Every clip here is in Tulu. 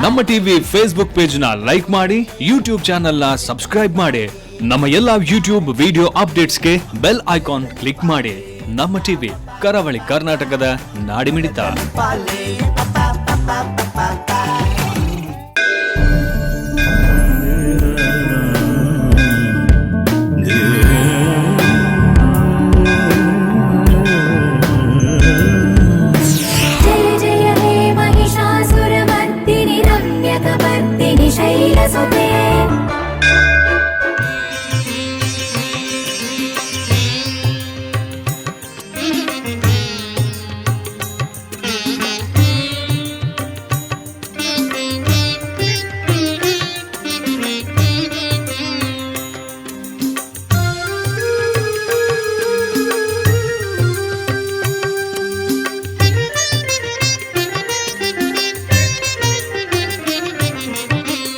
ನಮ್ಮ ಟಿವಿ ಫೇಸ್ಬುಕ್ ಪೇಜ್ ನ ಲೈಕ್ ಮಾಡಿ, ಯೂಟ್ಯೂಬ್ ಚಾನೆಲ್ ನ ಸಬ್ಸ್ಕ್ರೈಬ್ ಮಾಡಿ. ನಮ್ಮ ಎಲ್ಲಾ ಯೂಟ್ಯೂಬ್ ವಿಡಿಯೋ ಅಪ್ಡೇಟ್ಸ್ಗೆ ಬೆಲ್ ಐಕಾನ್ ಕ್ಲಿಕ್ ಮಾಡಿ. ನಮ್ಮ ಟಿವಿ, ಕರಾವಳಿ ಕರ್ನಾಟಕದ ನಾಡಿಮಿಡಿತ. जय जय हे महिषासुरमर्दिनि रम्यकपर्दिनि शैलसुते।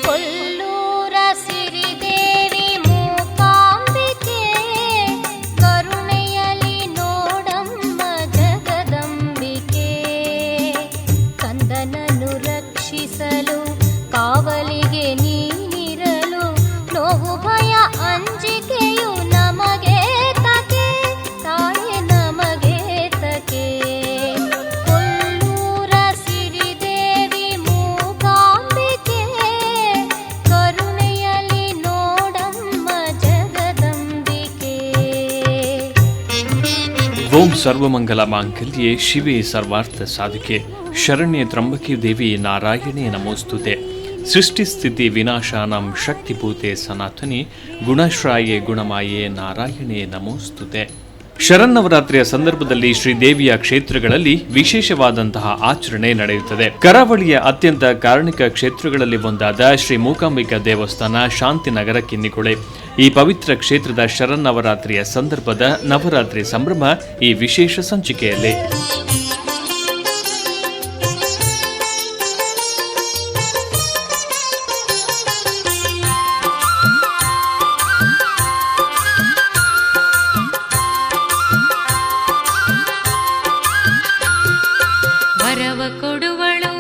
ಕೊಲ್ಲೂರ ಸಿರಿದೇವಿ ಮೂಕಾಂಬಿಕೆ, ಕರುಣೆಯಲಿ ನೋಡಮ್ಮ ಜಗದಂಬಿಕೆ. ಕಂದನನ್ನು ರಕ್ಷಿಸಲು ಕಾವಲಿಗೆ ನೀನಿರಲು, ನೋವು ಭಯ ಅಂಜಿಕೆಯು ನಮಗೆ ತಕೆ, ತಾಯೆ ನಮಗೆ ತಕೆ. ಕೊಲ್ಲೂರ ಸಿರಿದೇವಿ ಮೂಕಾಂಬಿಕೆ, ಕರುಣೆಯಲಿ ನೋಡಮ್ಮ ಜಗದಂಬಿಕೆ. ಓಂ ಸರ್ವಮಂಗಲ ಮಾಂಗಲ್ಯೆ ಶಿವೆ ಸರ್ವಾರ್ಥ ಸಾಧಿಕೆ ಶರಣ್ಯ ತ್ರಂಬಕಿ ದೇವಿ ನಾರಾಯಣೇ ನಮೋಸ್ತುತೆ. ಸೃಷ್ಟಿ ಸ್ಥಿತಿ ವಿನಾಶಾನಂ ಶಕ್ತಿಭೂತೆ ಸನಾತನಿ ಗುಣಶ್ರಾಯೇ ಗುಣಮಾಯೇ ನಾರಾಯಣೇ ನಮೋಸ್ತುತೆ. ಶರನ್ನವರಾತ್ರಿಯ ಸಂದರ್ಭದಲ್ಲಿ ಶ್ರೀದೇವಿಯ ಕ್ಷೇತ್ರಗಳಲ್ಲಿ ವಿಶೇಷವಾದಂತಹ ಆಚರಣೆ ನಡೆಯುತ್ತದೆ. ಕರಾವಳಿಯ ಅತ್ಯಂತ ಕಾರಣಿಕ ಕ್ಷೇತ್ರಗಳಲ್ಲಿ ಒಂದಾದ ಶ್ರೀ ಮೂಕಾಂಬಿಕಾ ದೇವಸ್ಥಾನ, ಶಾಂತಿನಗರ, ಕಿನ್ನಿಕೊಳೆ. ಈ ಪವಿತ್ರ ಕ್ಷೇತ್ರದ ಶರನ್ನವರಾತ್ರಿಯ ಸಂದರ್ಭದ ನವರಾತ್ರಿ ಸಂಭ್ರಮ ಈ ವಿಶೇಷ ಸಂಚಿಕೆಯಲ್ಲಿ. ವರವ ಕೊಡುವಳು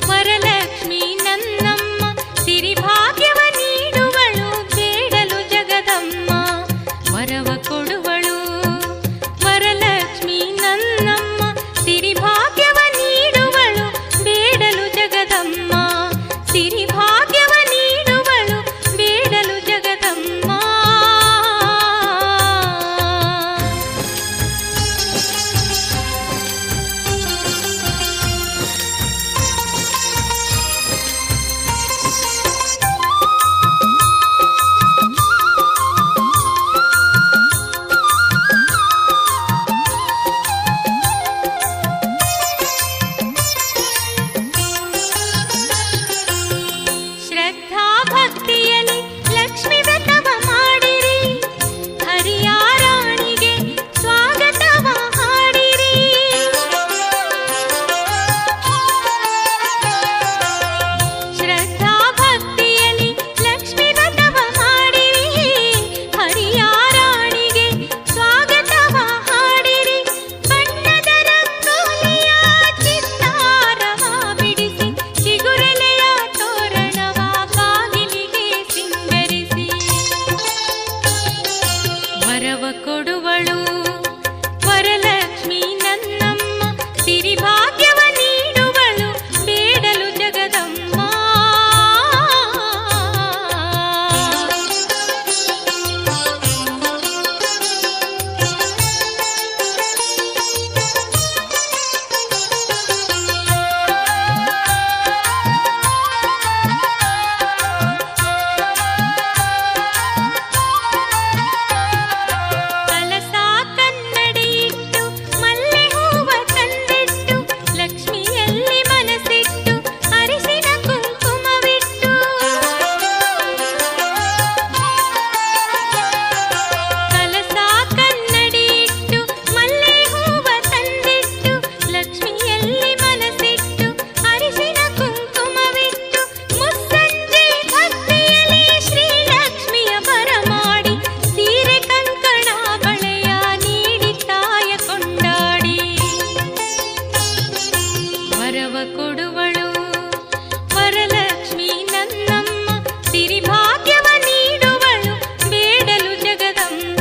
ವರಲಕ್ಷ್ಮಿ ನನ್ನಮ್ಮ, ಸಿರಿಭಾಗ್ಯವ ನೀಡುವಳು ಬೇಡಲು ಜಗದಮ್ಮ. ವರವ ಕೊಡುವಳು ವರಲಕ್ಷ್ಮಿ ನನ್ನಮ್ಮ, ಸಿರಿಭಾಗ್ಯವ ನೀಡುವಳು ಬೇಡಲು ಜಗದಮ್ಮ. ಸಿರಿಭಾಗ್ಯವ ನೀಡುವಳು ಬೇಡಲು ಜಗದಮ್ಮ. ಕೊಡುವಳು. ವರಲಕ್ಷ್ಮಿ ನನ್ನಮ್ಮ ಸಿರಿಭಾಗ್ಯವ ನೀಡುವಳು ಬೇಡಲು ಜಗದಮ್ಮ.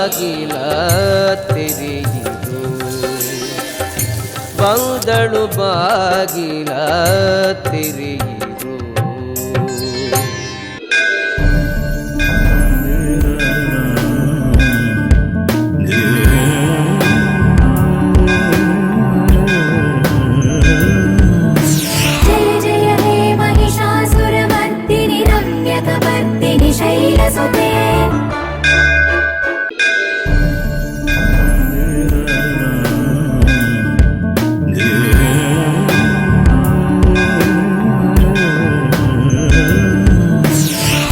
ಬಾಗಿಲ ತೆರೆಯಿರು, ಬಂದಳು ಬಾಗಿಲ ತೆರೆಯಿರು. जय जय हे महिषासुरमर्दिनि रम्यकपर्दिनि शैलसुते।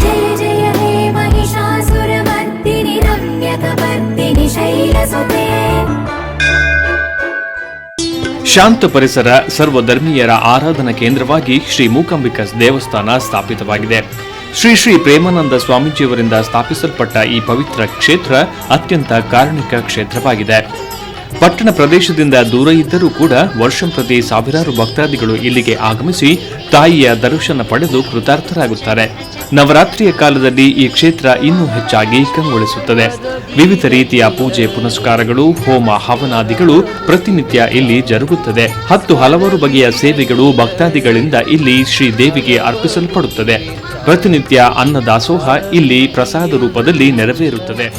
जय जय हे महिषासुरमर्दिनि रम्यकपर्दिनि शैलसुते। ಶಾಂತ ಪರಿಸರ, ಸರ್ವಧರ್ಮೀಯರ ಆರಾಧನಾ ಕೇಂದ್ರವಾಗಿ ಶ್ರೀ ಮೂಕಾಂಬಿಕಾ ದೇವಸ್ಥಾನ ಸ್ಥಾಪಿತವಾಗಿದೆ. ಶ್ರೀ ಶ್ರೀ ಪ್ರೇಮಾನಂದ ಸ್ವಾಮೀಜಿಯವರಿಂದ ಸ್ಥಾಪಿಸಲ್ಪಟ್ಟ ಈ ಪವಿತ್ರ ಕ್ಷೇತ್ರ ಅತ್ಯಂತ ಕಾರುಣಿಕ ಕ್ಷೇತ್ರವಾಗಿದೆ. ಪಟ್ಟಣ ಪ್ರದೇಶದಿಂದ ದೂರ ಇದ್ದರೂ ಕೂಡ ವರ್ಷಂಪ್ರತಿ ಸಾವಿರಾರು ಭಕ್ತಾದಿಗಳು ಇಲ್ಲಿಗೆ ಆಗಮಿಸಿ ತಾಯಿಯ ದರ್ಶನ ಪಡೆದು ಕೃತಾರ್ಥರಾಗುತ್ತಾರೆ. ನವರಾತ್ರಿಯ ಕಾಲದಲ್ಲಿ ಈ ಕ್ಷೇತ್ರ ಇನ್ನೂ ಹೆಚ್ಚಾಗಿ ಕಂಗೊಳಿಸುತ್ತದೆ. ವಿವಿಧ ರೀತಿಯ ಪೂಜೆ ಪುನಸ್ಕಾರಗಳು, ಹೋಮ ಹವನಾದಿಗಳು ಪ್ರತಿನಿತ್ಯ ಇಲ್ಲಿ ಜರುಗುತ್ತದೆ. 10 ಹಲವಾರು ಬಗೆಯ ಸೇವೆಗಳು ಭಕ್ತಾದಿಗಳಿಂದ ಇಲ್ಲಿ ಶ್ರೀ ದೇವಿಗೆ ಅರ್ಪಿಸಲ್ಪಡುತ್ತದೆ. ಪ್ರತಿನಿತ್ಯ ಅನ್ನದಾಸೋಹ ಇಲ್ಲಿ ಪ್ರಸಾದ ರೂಪದಲ್ಲಿ ನೆರವೇರುತ್ತದೆ.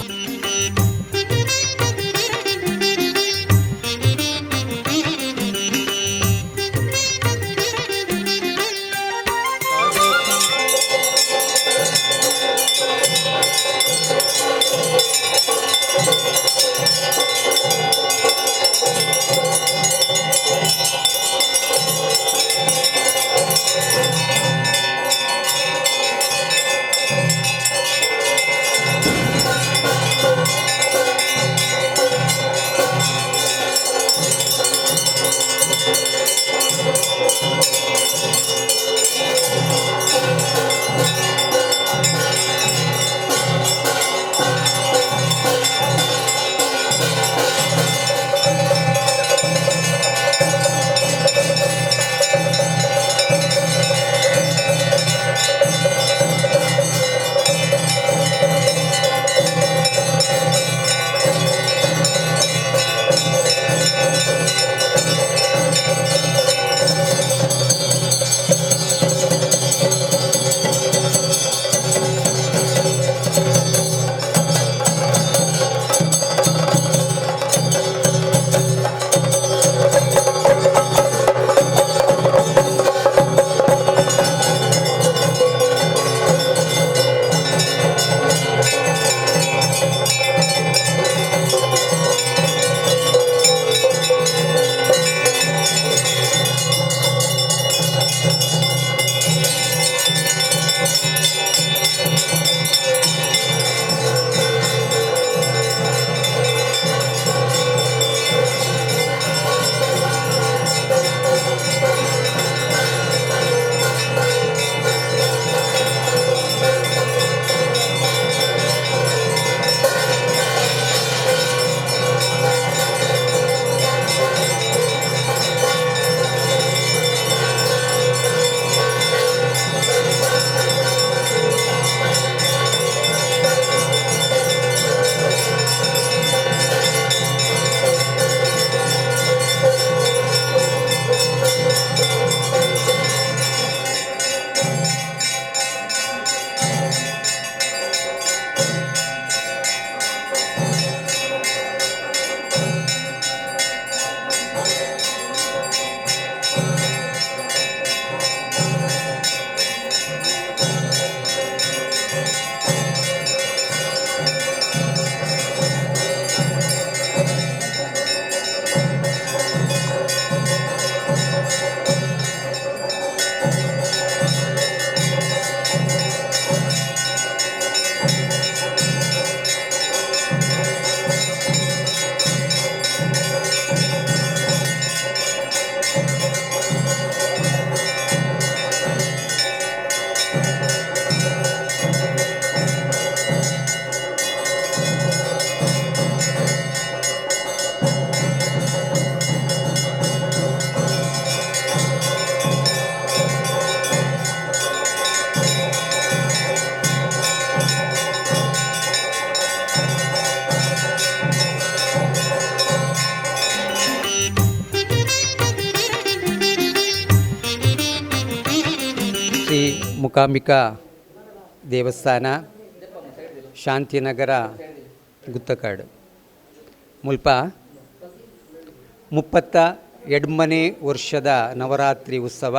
ಮೂಕಾಂಬಿಕಾ ದೇವಸ್ಥಾನ ಶಾಂತಿನಗರ ಗುತ್ತಕಾಡು ಮುಲ್ಪ 32ನೇ ವರ್ಷದ ನವರಾತ್ರಿ ಉತ್ಸವ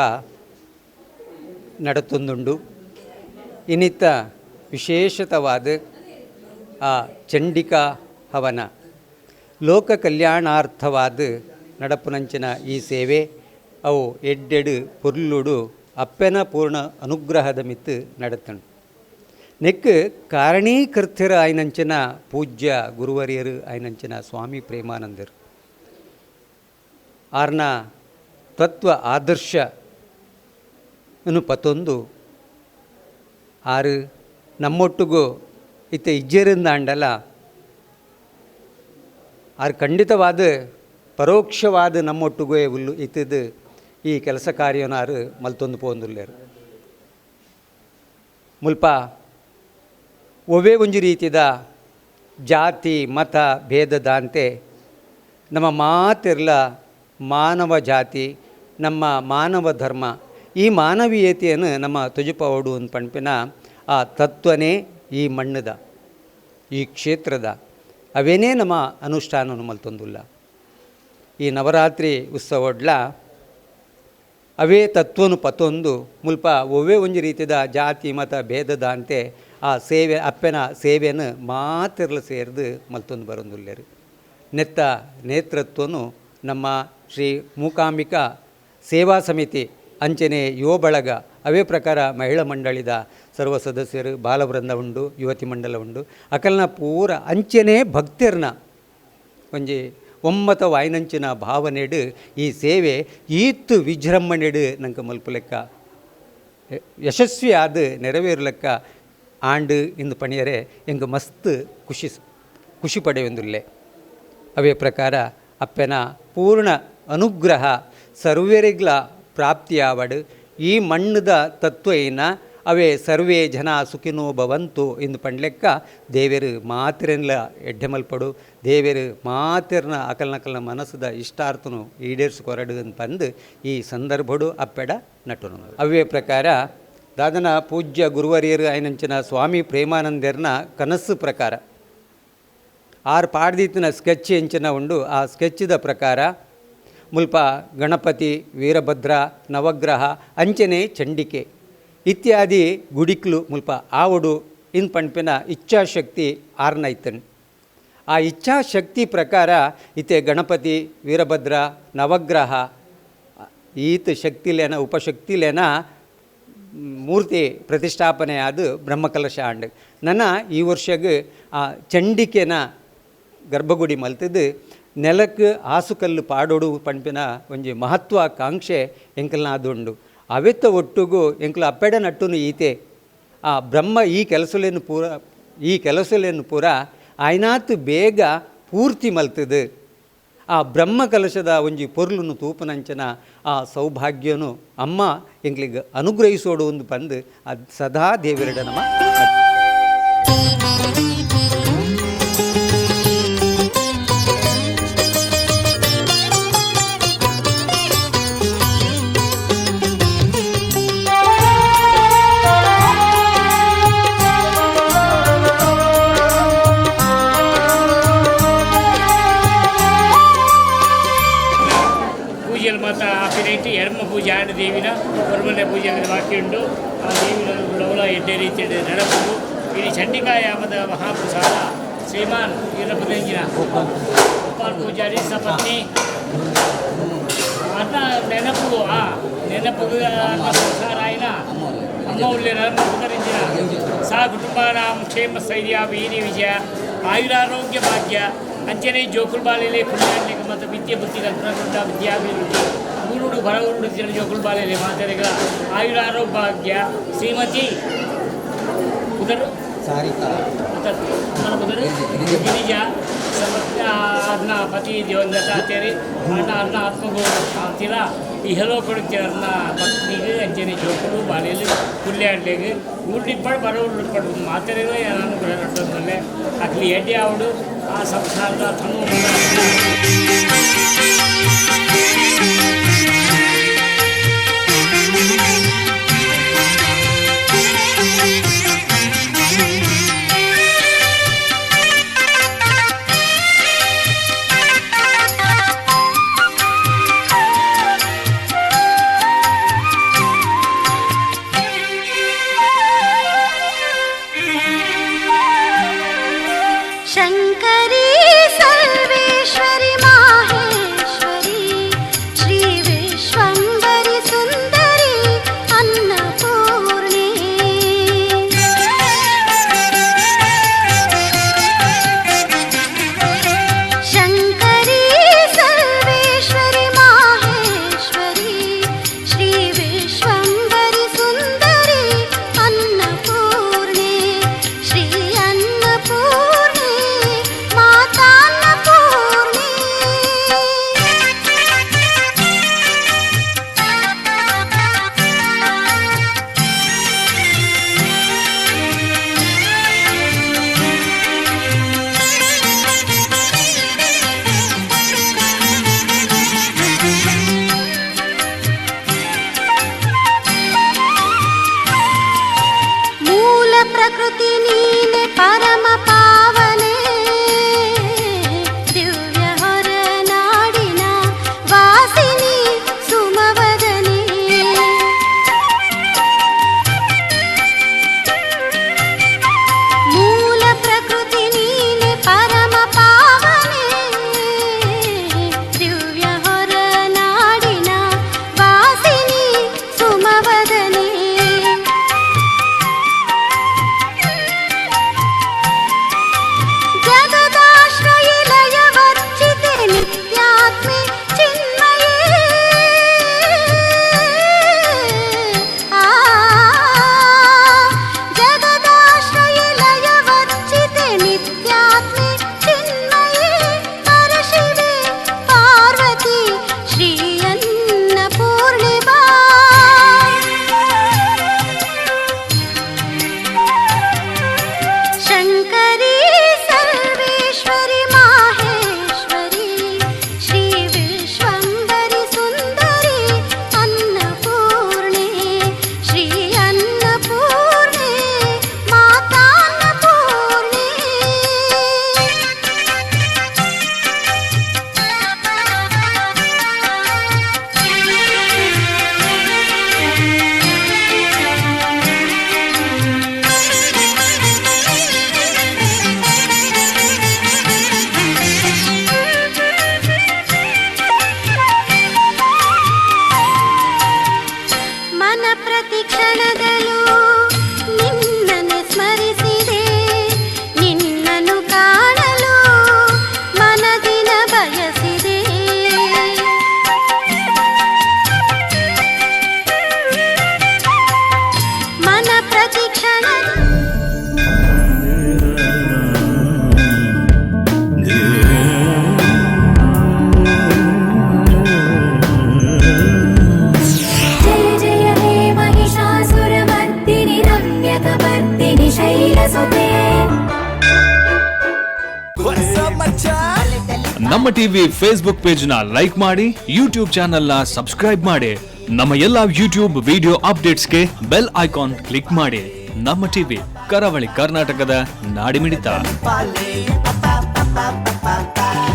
ನಡತೊಂದುಂಡು. ಇನ್ನಿತ್ತ ವಿಶೇಷತವಾದ ಆ ಚಂಡಿಕಾ ಹವನ ಲೋಕ ಕಲ್ಯಾಣಾರ್ಥವಾದ ನಡಪುನಂಚಿನ ಈ ಸೇವೆ ಅವು ಎಡ್ಡೆಡು ಪೊರ್ಲುಡು ಅಪ್ಪೆನ ಪೂರ್ಣ ಅನುಗ್ರಹದ ಮಿತ್ತು ನಡತಂಡು. ನೆಕ್ ಕಾರಣೀಕರ್ತರ ಆಯ್ನಂಚಿನ ಪೂಜ್ಯ ಗುರುವರಿಯರು ಆಯ್ನಂಚಿನ ಸ್ವಾಮಿ ಪ್ರೇಮಾನಂದರು ಆರ್ನ ತತ್ವ ಆದರ್ಶ ಇನ್ನು ಪತ್ತೊಂದು ಆರು ನಮ್ಮೊಟ್ಟಿಗೂ ಇತ್ತ ಇಜ್ಜರಿಂದ ಆರು ಖಂಡಿತವಾದ ಪರೋಕ್ಷವಾದ ನಮ್ಮೊಟ್ಟಿಗೂ ಉಲ್ಲು ಇತ್ತದು ಈ ಕೆಲಸ ಕಾರ್ಯನ ಆರು ಮಲ್ತೊಂದು ಪೋಂದುಲ್ಲೇರು. ಮುಲ್ಪ ಒವ್ವೇ ಒಂಜಿ ರೀತಿದ ಜಾತಿ ಮತ ಭೇದದಾಂತೆ ನಮ್ಮ ಮಾತಿರ್ಲ ಮಾನವ ಜಾತಿ ನಮ್ಮ ಮಾನವ ಧರ್ಮ ಈ ಮಾನವೀಯತೆಯನ್ನು ನಮ್ಮ ತುಜುಪವಡು ಅಂತ ಪಣ್ಪಿನ ಆ ತತ್ವನೇ ಈ ಮಣ್ಣದ ಈ ಕ್ಷೇತ್ರದ ಅವೇನೇ ನಮ್ಮ ಅನುಷ್ಠಾನವನ್ನು ಮಲ್ತೊಂದುಲ್ಲ. ಈ ನವರಾತ್ರಿ ಉತ್ಸವಡ್ಲ ಅವೇ ತತ್ವನು ಪತ್ತೊಂದು ಮುಲ್ಪ ಒವ್ವೇ ಒಂಜಿ ರೀತಿದ ಜಾತಿ ಮತ ಭೇದದಾಂತೆ ಆ ಸೇವೆ ಅಪ್ಪೆನ ಸೇವೆಯನ್ನು ಮಾತಿರ್ಲ ಸೇರ್ದು ಮಲ್ತೊಂದು ಬರೊಂದುಲ್ಲೇರು. ನೆತ್ತ ನೇತೃತ್ವನು ನಮ್ಮ ಶ್ರೀ ಮೂಕಾಂಬಿಕಾ ಸೇವಾ ಸಮಿತಿ ಅಂಚನೆ ಯುವ ಬಳಗ ಅವೇ ಪ್ರಕಾರ ಮಹಿಳಾ ಮಂಡಳಿದ ಸರ್ವ ಸದಸ್ಯರು ಬಾಲವೃಂದ ಉಂಡು ಯುವತಿ ಮಂಡಲ ಉಂಡು ಅಕಲ್ನ ಪೂರ ಅಂಚನೆ ಭಕ್ತಿರ್ನ ಒಂಜಿ ಒಮ್ಮತ ವಾಯ್ನಂಚಿನ ಭಾವನೆಡು ಈ ಸೇವೆ ಈತ್ತು ವಿಜೃಂಭಣೆಡು ನಂಗೆ ಮಲ್ಪುಲೆಕ್ಕ ಯಶಸ್ವಿಯಾದ ನೆರವೇರ್ಲೆಕ್ಕ ಆಂಡು ಇಂದು ಪಣಿಯರೆ ಎಂಗೆ ಮಸ್ತ್ ಖುಷಿ ಖುಷಿ ಪಡೆಯೊಂದುಲ್ಲೆ. ಅವೇ ಪ್ರಕಾರ ಅಪ್ಪೆನ ಪೂರ್ಣ ಅನುಗ್ರಹ ಸರ್ವರಿಗ್ಲ ಪ್ರಾಪ್ತಿಯಾವಡು ಈ ಮಣ್ಣದ ತತ್ವ ಏನ ಅವೇ ಸರ್ವೇ ಜನ ಸುಖಿನೋ ಭವಂತು ಎಂದು ಪಂಡ್ಲೆಕ್ಕ ದೇವೆರು ಮಾತಿರೆನ್ಲ ಎಡ್ಡೆ ಮಲ್ಪಡು ದೇವೆರು ಮಾತಿರ್ನ ಅಕಲ್ನಕಲ್ನ ಮನಸ್ಸದ ಇಷ್ಟಾರ್ಥನು ಈಡೇರಿಸಿಕೊರಡು ಅಂತ ಬಂದು ಈ ಸಂದರ್ಭಡು ಅಪ್ಪೆಡ ನಟನು. ಅವೇ ಪ್ರಕಾರ ದಾದನ ಪೂಜ್ಯ ಗುರುವರಿಯರು ಐನಂಚಿನ ಸ್ವಾಮಿ ಪ್ರೇಮಾನಂದರ್ನ ಕನಸು ಪ್ರಕಾರ ಆರು ಪಾಡ್ದಿತ್ತಿನ ಸ್ಕೆಚ್ ಎಂಚಿನ ಉಂಡು ಆ ಸ್ಕೆಚ್ಚಿದ ಪ್ರಕಾರ ಮುಲ್ಪ ಗಣಪತಿ ವೀರಭದ್ರ ನವಗ್ರಹ ಅಂಚನೆ ಚಂಡಿಕೆ ಇತ್ಯಾದಿ ಗುಡಿಕ್ಲು ಮುಲ್ಪ ಆವಡು ಇನ್ ಪಣ್ಪಿನ ಇಚ್ಛಾಶಕ್ತಿ ಆರ್ನೈತನ್. ಆ ಇಚ್ಛಾಶಕ್ತಿ ಪ್ರಕಾರ ಇತ್ತೆ ಗಣಪತಿ ವೀರಭದ್ರ ನವಗ್ರಹ ಈತ ಶಕ್ತಿಲೇನ ಉಪಶಕ್ತಿಲೇನ ಮೂರ್ತಿ ಪ್ರತಿಷ್ಠಾಪನೆ ಆದ ಬ್ರಹ್ಮಕಲಶ ಆಂಡ್. ನನ್ನ ಈ ವರ್ಷಗೆ ಆ ಚಂಡಿಕೆನ ಗರ್ಭಗುಡಿ ಮಲ್ತದ್ದು ನೆಲಕ್ಕೆ ಆಸುಕಲ್ಲು ಪಾಡೋಡು ಪಣ್ಪಿನ ಒಂಜಿ ಮಹತ್ವಾಕಾಂಕ್ಷೆ ಎಂಕಲ್ನ ಅದುಂಡು. ಅವೆತ್ತ ಒಟ್ಟುಗು ಎಂಕಲ ಅಪ್ಪೆಡ ನಟ್ಟುನು ಈತೆ ಆ ಬ್ರಹ್ಮ ಈ ಕೆಲಸಲೇನು ಪೂರ ಈ ಕೆಲಸಲೇನು ಪೂರ ಆಯ್ನಾತ್ ಬೇಗ ಪೂರ್ತಿ ಮಲ್ತದು ಆ ಬ್ರಹ್ಮ ಕಲಶದ ಒಂಜಿ ಪೊರ್ಲುನು ತೂಪನಂಚನ ಆ ಸೌಭಾಗ್ಯನು ಅಮ್ಮ ಎಂಕ್ಲಿಗೆ ಅನುಗ್ರಹಿಸೋಡು ಒಂದು ಬಂದು ಅದು ಸದಾ ದೇವರೆಡ ನಮ್ಮ ದೇವಿನ ಹೊರಮನೆ ಪೂಜೆ ಬಾಕಿ ಉಂಟು. ಆ ದೇವಿನ ಉಳ್ಳವಳ ಎಡ್ಡೆ ರೀತಿ ನಡಪು ಇಡೀ ಚಂಡಿಕಾಯಾಮದ ಮಹಾಪ್ರಸಾದ ಶ್ರೀಮಾನ್ ವೀರಪದಂಗಿನ ಗೋಪಾಲ್ ಪೂಜಾರಿ ಸಪತ್ನಿ ಅನ್ನ ನೆನಪು ಆ ನೆನಪು ಸಂಸಾರಾಯನ ಅಮ್ಮ ಉಳ್ಳೆ ಉಪಕరించిన ಸಾ ಕುಟುಂಬಾನಾಂ ಕ್ಷೇಮ ಸ್ಥೈರ್ಯ ವೀರ್ಯ ವಿಜಯ ಆಯುರಾರೋಗ್ಯ ಭಾಗ್ಯ ಅಂಚನೆ ಜೋಕುಲ್ ಬಾಲೆಲೆ ಕುಳ್ಯಾಡ್ಲಿಕ್ಕೆ ಮತ್ತು ವಿದ್ಯೆ ಬುದ್ಧಿ ಕಲ್ಪನಾ ವಿದ್ಯಾಭಿವೃದ್ಧಿ ಊರುಡು ಬರ ಊರುಡು ಜೋಕುಲ್ ಬಾಲೆಲೆ ಮಾತೆರೆಗಳ ಆಯುರಾರೋಗ್ಯ ಭಾಗ್ಯ ಶ್ರೀಮತಿ ಉದರು ಉದರು ಗಿರಿಜಾ ಅರ್ನ ಪತಿ ದಿವಂಗತ ಅಂತೇಳಿ ಅಣ್ಣ ಅರ್ನ ಆತ್ಮಗೋ ಅಂತೀರ ಇಹಲೋ ಕೊಡುತ್ತೆ ಅರ್ನ ಪತ್ನಿಗೆ ಅಂಚನೆ ಜೋಕುಲು ಬಾಲೆಲು ಕುಲ್ಯಾಡ್ಲೆಗ್ ಊರುಡಿಪ್ಪಡು ಬರ ಊರುಡಿಪ್ಪಡು ಮಾತೆರೆಗಳ ಅನುಗ್ರಹ ನಟ್ಟೊಂದಲ್ಲೇ ಅಕ್ಲಿ ಎಡ್ಡೆ ಆವಡು ಆ ಸಂಸಾರದ ತನು ನಮ್ಮ ಟಿವಿ ಫೇಸ್ಬುಕ್ ಪೇಜ್ ನ ಲೈಕ್ ಮಾಡಿ, ಯೂಟ್ಯೂಬ್ ಚಾನೆಲ್ ನ ಸಬ್ಸ್ಕ್ರೈಬ್ ಮಾಡಿ. ನಮ್ಮ ಎಲ್ಲಾ ಯೂಟ್ಯೂಬ್ ವಿಡಿಯೋ ಅಪ್ಡೇಟ್ಸ್ಗೆ ಬೆಲ್ ಐಕಾನ್ ಕ್ಲಿಕ್ ಮಾಡಿ. ನಮ್ಮ ಟಿವಿ, ಕರಾವಳಿ ಕರ್ನಾಟಕದ ನಾಡಿಮಿಡಿತ. Pa pa pa pa pa.